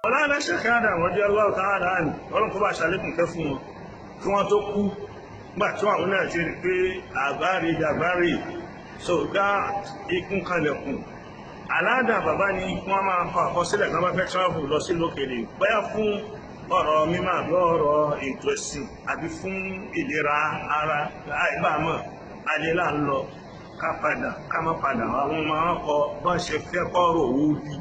Mọ̀lánà Sheikh Adam radiyallahu ta'ala anhu, ọlọ́run kó bá ṣàlékún kẹ́ fún wọn kí wọ́n tó kú, nígbà tí àwọn náà ti rí pé àgbáre dàgbáre so dá ikún kalẹ̀kùn. Aládà bàbá ni wọ́n máa kọ àkọsílẹ̀ kan bá fẹ́ travel lọ sí lókèlè, bóyá fún ọ̀rọ̀ mímọ̀ àbí ọ̀rọ̀ ètò ẹ̀sìn àbí fún ìlera ara, àìbámọ̀ alẹ́ là ń lọ, ká padà ká má padà. Àwọn máa ń kọ bọ́n ṣe fẹ́ kọ́rọ̀ owó bí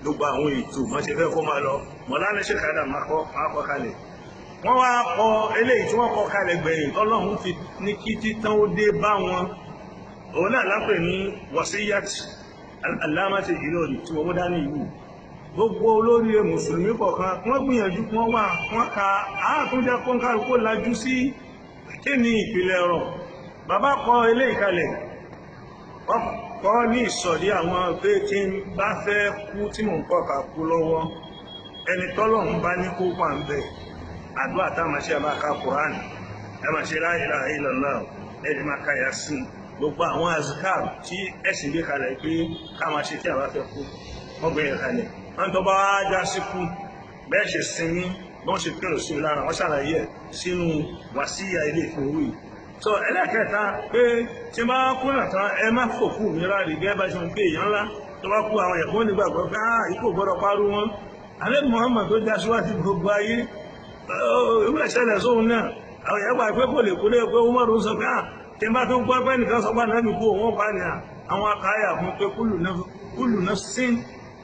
gbogbo àwọn ètò bọ́n ṣe fẹ́ kó máa lọ. Mọ̀lánà Sheikh Adam máa kọ kalẹ̀. Wọ́n wá kọ eléyìí tí wọ́n kọ kalẹ̀ gbẹ̀yìn tọ́lọ́run fi ní kí títán ó dé bá wọn. Òun náà lápè ní wasiyat al-allamati al-Ilori tí wọ́n mú dání yìí. Gbogbo olórí mùsùlùmí kọ̀ọ̀kan wọ́n gbìyànjú wọ́n wà wọ́n ka àtúnjẹ kọ́ńkálukú lajú sí kí ni ìpìlẹ̀ ọ̀rọ̀. Bàbá kọ eléyìí kalẹ̀, wọ́n kọ́ ní ìsọ̀rí àwọn pé tí ń bá fẹ́ kú tí mò ń kọ́ kà kú lọ́wọ́, ẹni tọ́lọ́run bá ní kó wà ń bẹ̀, àdúrà táwọn ṣe máa ka Quran, ẹ máa ṣe la ilaha illallah, ẹ lè máa ka Yasin, gbogbo àwọn azkar tí ẹ̀sìn gbé kalẹ̀ pé ká máa ṣe tí a bá fẹ́ kú, wọ́n gbé yẹn kalẹ̀. Wọ́n tó bá já sí kú bẹ́ẹ̀ ṣe sinmi, bọ́n ṣe kírun sí mi lára, wọ́n ṣàlàyé ẹ̀ sínú wàsíyà ilé ìfowó yìí. So ẹlẹ́kẹta pé tí bá kú náà tán, ẹ má fòkú mi ráàlì gẹ́gẹ́ bá ṣe ń pè èèyàn ńlá tó bá kú, àwọn ẹ̀kọ́ nígbàgbọ́ pé á ikú gbọ́dọ̀ parú wọn. Alẹ́ Muhammad tó já síwájú gbogbo ayé, ìwé ìṣẹ̀lẹ̀ sóhun náà, àwọn èèyàn gbà pé kò lè kú lé pé Umaru ń sọ pé á tí bá tún gbọ́ pé nìkan sọ pé ànábì kú òun pa ni àwọn akáyà fún pé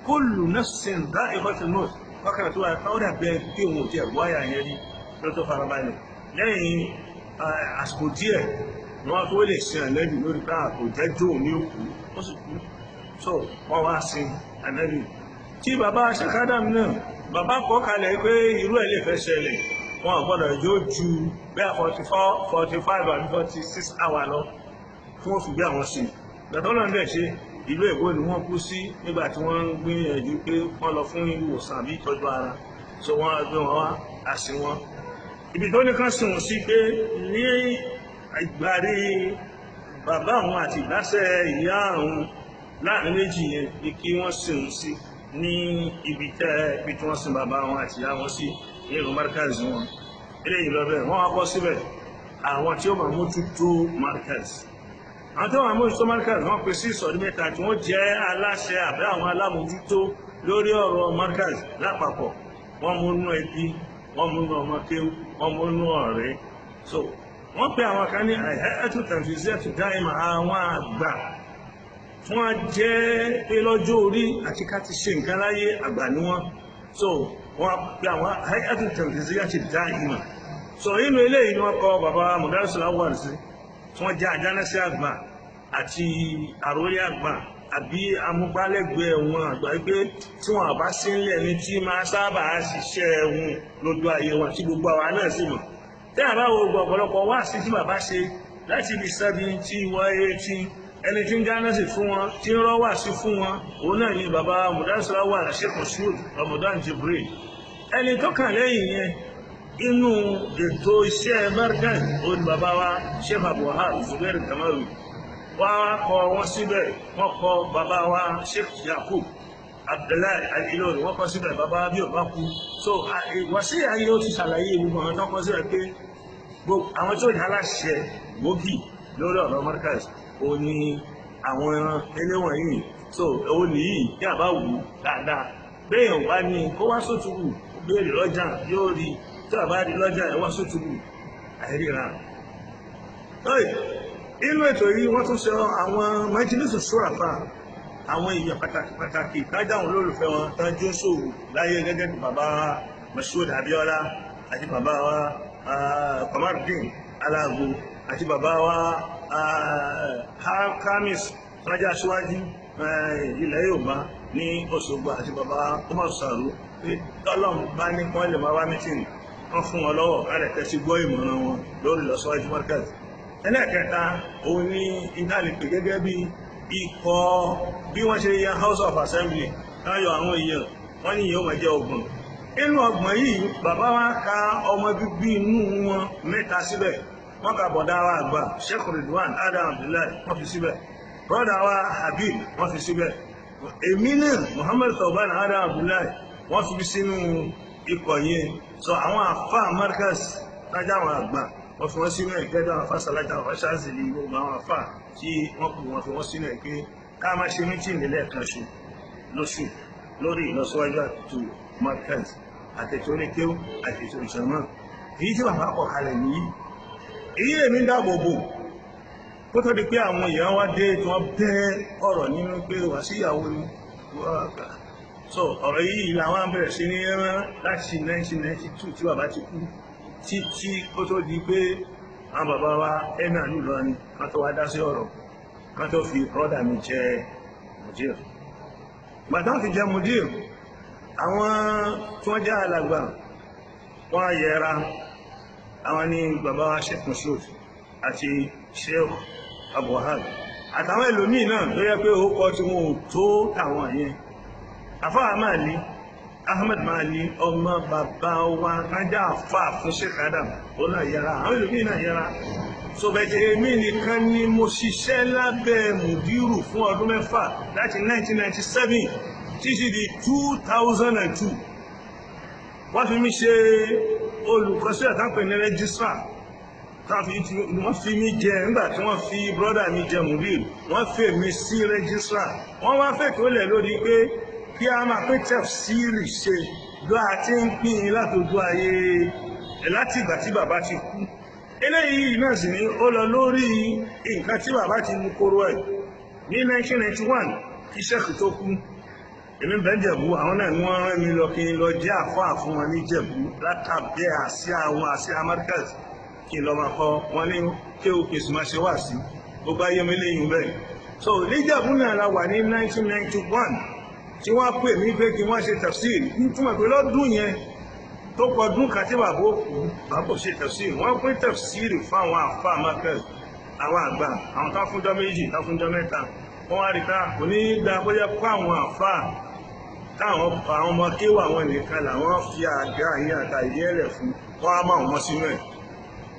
kullu nafsin dha'iqatul maut. Wákàtí tó wà ó dàbí ẹ pé òun ò tiẹ̀ wáyà yẹn rí lọ́tọ̀ farabalẹ̀. Lẹ́yìn àsìkò díẹ̀ ni wọ́n tó lè sin ànábì lórí ká kò jẹ́jọ́ òní òkú, ó sì kú. So wọ́n wá sin ànábì. Tí bàbá Sheikh Adam náà, bàbá kọ́ kalẹ̀ pé irú ẹ̀ lè fẹ́ ṣẹlẹ̀, wọn ò gbọ́dọ̀ yóò ju bẹ́ẹ̀ 44, 45 àbí 46 hour lọ fún òfin bí àwọn sìn. Gbàtọ́ náà dẹ̀ ṣe ìlú Èkó ni wọ́n kú sí nígbà tí wọ́n ń gbìyànjú pé wọ́n lọ fún ìwòsàn àbí ìtọ́jú ara. So wọ́n gbé wọn wá àsìn wọn. Ibi tó ní kán sìn wọn sí pé ní ìgbàrí bàbá àwọn àti ìgbásẹ̀ ìyá àwọn láàrin méjì yẹn ni kí wọ́n sìn wọn sí ní ibi tẹ́ ibi tí wọ́n sin bàbá wọn àti ìyá wọn sí ní ìlú Markaz wọn. Eléyìí lọ bẹ́ẹ̀, wọ́n wá kọ́ síbẹ̀ àwọn tí ó máa mójútó Markaz. Àwọn tí ó máa mójútó Markaz wọ́n pè sí ìsọ̀rí mẹ́ta tí wọ́n jẹ́ aláṣẹ àbẹ́ àwọn alámójútó lórí ọ̀rọ̀ Markaz lápapọ̀. Wọ́n mú inú ẹbí, wọ́n mú inú ọmọ kéwú, wọ́n mú inú ọ̀rẹ́. So wọ́n pe àwọn kan ní hay'atu tanfiziyatu da'ima, àwọn àgbà tí wọ́n jẹ́ pé lọ́jọ́ orí àti ká ti ṣe nǹkan láyé àgbà ni wọ́n. So wọ́n pe àwọn hay'atu tanfiziyatu da'ima. So inú eléyìí ni wọ́n kọ bàbá Mudarrisul Awwal sí, tí wọ́n jẹ́ àjánẹ́sí àgbà àti àròlé àgbà àbí amúgbálẹ́gbẹ̀ẹ́ wọn àgbà, pé tí wọ́n bá sí nílẹ̀ ní tí máa sábà ṣiṣẹ́ wọn lójú ayé wọn tí gbogbo àwa náà sì mọ̀. Tí àbá wo gbọ́ ọ̀pọ̀lọpọ̀ wá sí tí bàbá ṣe láti ibi 70 wọ 80, ẹni tí ń dáná sí fún wọn, tí ń rọ́ wá sí fún wọn, òun náà ni bàbá Mudarrisul Awwal Sheikh Moshood Ramadan Jibril. Ẹni tó kàn lẹ́yìn yẹn inú ètò iṣẹ́ Markaz òun ni bàbá wa Sheikh Abdulwahab Zubair Kamaru. Wọ́n kọ wọ́n síbẹ̀, wọ́n kọ bàbá wa Sheikh Yakub Abdullahi Al-Ilori, wọ́n kọ síbẹ̀ bàbá bí ò bá kú. So wàsíyà yìí ó ti ṣàlàyé gbogbo àwọn tó kọ síbẹ̀ pé àwọn tó jẹ́ aláṣẹ gbòógì lórí ọ̀rọ̀ Markaz ó ní àwọn eléwọ̀n yìí. So ó nìyí tí a bá wù ú dáadáa, béèyàn wá ní kó wá sótúbù béèrè lọ́jà yóò rí, tí a bá rí lọ́jà ẹ̀ wá sótúbù àìríra. Inú ètò yìí wọ́n tún ṣe àwọn Majlisu Shurafa, àwọn èèyàn pàtàkì pàtàkì tájà àwọn olólùfẹ́ wọn tájú ṣòwò láyé gẹ́gẹ́ bí bàbá Mashood Abiola àti bàbá wa Kamardin Alago àti bàbá wa Khamis tájà aṣíwájú ilẹ̀ Yorùbá ní Òṣogbo àti bàbá Umar Saru, pé tọ́lọ́mù bá ní kí wọ́n lè máa wá mítìnì, wọ́n fún wọn lọ́wọ́ kálẹ̀ tẹ́sí gbọ́ ìmọ̀ràn wọn lórí ìlọsíwájú Markaz. Ẹlẹ́ẹ̀kẹta òun ní ìdálẹ́pẹ̀ gẹ́gẹ́ bí ikọ̀ bí wọ́n ṣe yan House of Assembly láyọ̀ àwọn èèyàn, wọ́n ní yóò máa jẹ́ 30. Inú 30 yìí bàbá wa ka ọmọ bíbí inú wọn mẹ́ta síbẹ̀. Wọ́n ka bọ̀dá wa àgbà Sheikh Ridwan Adam Abdullahi, wọ́n fi síbẹ̀. Bọ́dà wa Habib, wọ́n fi síbẹ̀. Èmi náà Muhammad Tauban Adam Abdullahi, Wọ́n fi sínú ikọ̀ yẹn. So àwọn àfa Markaz tájà àwọn àgbà, wọ́n fi wọ́n sínú ẹ̀ gẹ́gẹ́ àwọn àfa sàlájà, àwọn ṣáàzìlì, gbogbo àwọn àfa tí wọ́n kù, wọ́n fi wọ́n sínú ẹ̀ pé ká má ṣe mítìnì lẹ́ẹ̀kan ṣe lóṣù lórí ìlọsíwájú àtúntò Markaz àtẹ̀tò oníkéwù àtẹ̀tò ìṣàmọ́. Èyí tí bàbá kọ̀ kalẹ̀ nìyí, èyí èmi ń dáàbò bò kó tó di pé àwọn èèyàn wá dé tí wọ́n bẹ́ ọ̀rọ̀ nínú pé wà sí ìyàwó ni. So ọ̀rọ̀ yìí làwọn bẹ̀rẹ̀ sí ní rán láti 1992 tí bàbá ti kú títí kó tó di pé àwọn bàbá wa emir Ìlọrin kan tó wá dá sí ọ̀rọ̀, kan tó fi brọ́dà mi jẹ mudir. Gbàtàn fi jẹ mudir, àwọn tí wọ́n jẹ́ alàgbà wọ́n yẹra. Àwọn ní bàbá wa Sheikh Moshood àti Sheikh Abu Wahab àtàwọn ẹlòmíì náà tó yẹ pé ó kọ tí wọn ò tó tàwọn yẹn. Àfáà Máàlí, Ahmed Máàlí, ọmọ bàbá wa kájà àfáà fún Sheikh Adam, ó náà yẹra, àwọn ẹlòmíì náà yẹra. So bẹ̀tẹ̀ èmi nìkan ni mo ṣiṣẹ́ lábẹ́ mùdírù fún ọdún 6 láti 1997 títí di 2002. Wọ́n fi mí ṣe olùkọ́sí àtàpẹ̀ ní rẹ́gísírà. Wọ́n fi mí jẹ nígbà tí wọ́n fi brọ́dà mi jẹ mùdírù, wọ́n fi mí sí rẹ́gísírà. Wọ́n wá fẹ́ tó lẹ̀ lórí pé kí a máa pín tẹ̀fsíìrì ṣe lọ àti ń pín in látọjú ayé láti ìgbà tí bàbá ti kú. Eléyìí náà sì ni ó lọ lórí nǹkan tí bàbá ti mú kóró ẹ̀ ní 1991 kí sẹ́ẹ̀kì tó kú. Èmi bẹ́ẹ̀ Jẹ̀bú, àwọn náà ni wọ́n rán mi lọ kí n lọ jẹ́ àfáà fún wọn ní Jẹ̀bú látàbẹ́ àsíá àwọn àsíá Markaz, kí n lọ máa kọ́ wọn ní kéwù kí n sì máa ṣe wá sí gbogbo ayé mi léyìn bẹ́ẹ̀. So níjẹ̀bú náà la wà ní 1991 tí wọ́n pè mí pé kí wọ́n ṣe tafsir. Nítumọ̀ pé lọ́dún yẹn tó kọdún kan tí bàbá òkú bàbá ṣe tafsir, wọ́n pín tafsir fáwọn àfáà Markaz, àwọn àgbà, àwọn tá fúnjọ́ 2, tá fúnjọ́ 3. Wọ́n wá rí ká kò ní í da bóyá kó àwọn àfáà táwọn àwọn ọmọ kéwà àwọn nìkan làwọn fi àga yẹn àtàyè ẹlẹ̀ fún wọn á máa wọn sínú ẹ̀.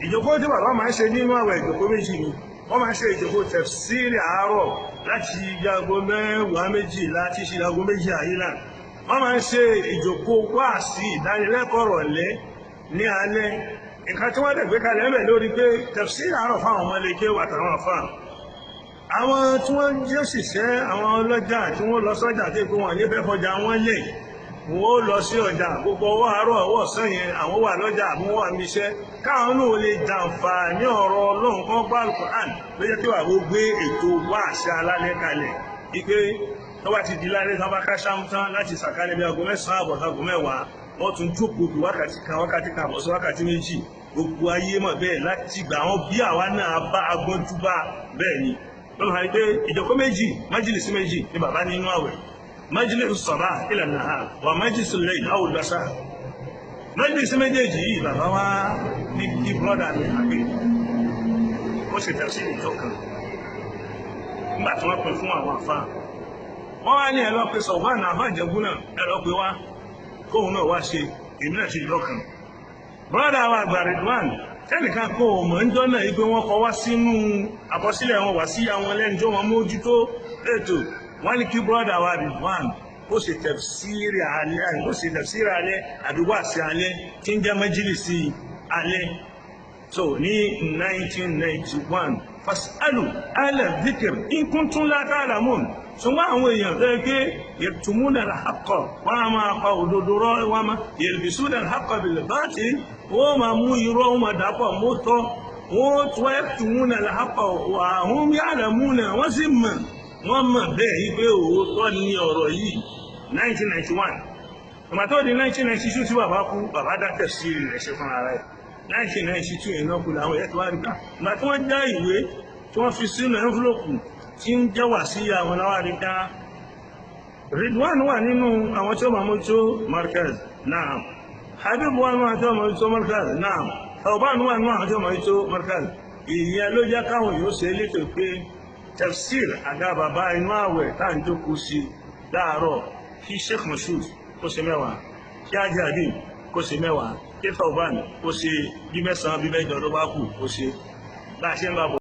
Ìjókòó tí bàbá máa ń ṣe nínú àwẹ̀, ìjókòó 2 ni wọ́n máa ń ṣe. Ìjókòó tafsiri àárọ̀ láti aago 10, 12 tí ṣe aago 2 àyílà. Wọ́n máa ń ṣe ìjókòó wáàsí ìdánilẹ́kọ̀ọ́ rọ̀lẹ́ ní alẹ́. Nǹkan tí wọ́n dẹ̀ gbé kalẹ̀ ń bẹ̀ lórí pé tafsiri àárọ̀ fáwọn ọmọ ilé kéwà àtàwọn àfáà, àwọn tí wọ́n jẹ́ òṣìṣẹ́, àwọn ọlọ́jà tí wọ́n lọ sọ́jà tí kò wọ́n ní fẹ́ fọjà wọ́n lè wọ́n lọ sí ọjà gbogbo ọwọ́ àárọ̀ ọwọ́ ọ̀sán yẹn, àwọn wà lọ́jà àbí wọ́n wà ní iṣẹ́, káwọn náà lè jàǹfààní ọ̀rọ̀ Ọlọ́run kan gbọ́ Al-Qur'an. Ló jẹ́ kí wà ó gbé ètò wáàsí alálẹ́ kalẹ̀ wípé tó bá ti di lálẹ́, tó bá ká sámú tán láti sàkálẹ̀ bí aago 9:30 aago 10, wọ́n tún jókòó bí wákàtí kan, wákàtí kan àbọ̀ sí wákàtí 2. Gbogbo ayé mọ̀ bẹ́ẹ̀ láti gbà wọ́n bí àwa náà bá agbọ́njú bá bẹ́ẹ̀ ni. Lọ́nà àti pé ìjókòó 2, májìlísì 2 ni bàbá nínú àwẹ̀: májìlísì sọ̀bà ila nahar wà májìlísì layl aw al-masa. Májìlísì méjèèjì yìí bàbá wa ní kí brọ́dà mi àgbè ó ṣe tẹ̀sí ìjọ kan. Nígbà tí wọ́n pè fún àwọn àfa, wọ́n wá ní ẹ lọ pé sọ̀bà náà, àfa Ìjẹ̀bú náà, ẹ lọ pé wá kóun náà wá ṣe. Èmi náà ṣe ìjọ kan. Brọ́dà wa àgbà Ridwan, tẹ́nìkan kó o mọ̀ ń jọ́ náà yìí pé wọ́n kọ wá sínú àkọsílẹ̀ wọn wá sí àwọn ẹlẹ́ni tó wọn mójútó ètò. Wọ́n ní kí brọ́dà wa Ridwan ó ṣe tafsiri alẹ́, ó ṣe tafsiri alẹ́ àdúgbò àti alẹ́ tí ń jẹ́ májìlísì alẹ́. So ní 1991, fasalu ala dhikr in kuntum la ta'lamun. Ṣùgbọ́n àwọn èèyàn tó yẹ pé yaktumuna al-haqqa, wọ́n á máa pa òdodo rọ́, wọ́n máa yalbisuna al-haqqa bil-batil, wọ́n máa mú irọ́, wọ́n máa dàpọ̀ mọ́tọ́, wọ́n tún yaktumuna al-haqqa wa hum ya'lamuna. Wọ́n sì mọ̀, wọ́n mọ̀ bẹ́ẹ̀ yí pé òótọ́ ni ọ̀rọ̀ yìí. 1991, ìgbà tó di 1992 tí bàbá kú, bàbá dá tafsiri rẹ̀ ṣe fún ara ẹ̀. 1992 iná kú làwọn ẹ̀yẹ́ tó wá rí ká ìgbà tí wọ́n já ìwé tí wọ́n fi sínú ẹ́ńfúlọ́pù tí ń jẹ́ wà sí àwọn aláwárí dá Ridwan wà nínú àwọn tí ó máa mójútó Markaz náà, Habib wà nínú àwọn tí ó máa mójútó Markaz náà, Tauban wà nínú àwọn tí ó máa mójútó Markaz. Ìyẹn ló jẹ́ káwọn yóò ṣe létò pé tafsir àga bàbá inú àwẹ̀ tá à ń jókòó sí láàárọ̀, kí Sheikh Moshood kó ṣe 10, kí Haji Habib kó ṣe 10, kí Tauban kó ṣe bí 9 bí 8 ló bá kù kó ṣe bá a ṣe ń bá bọ̀.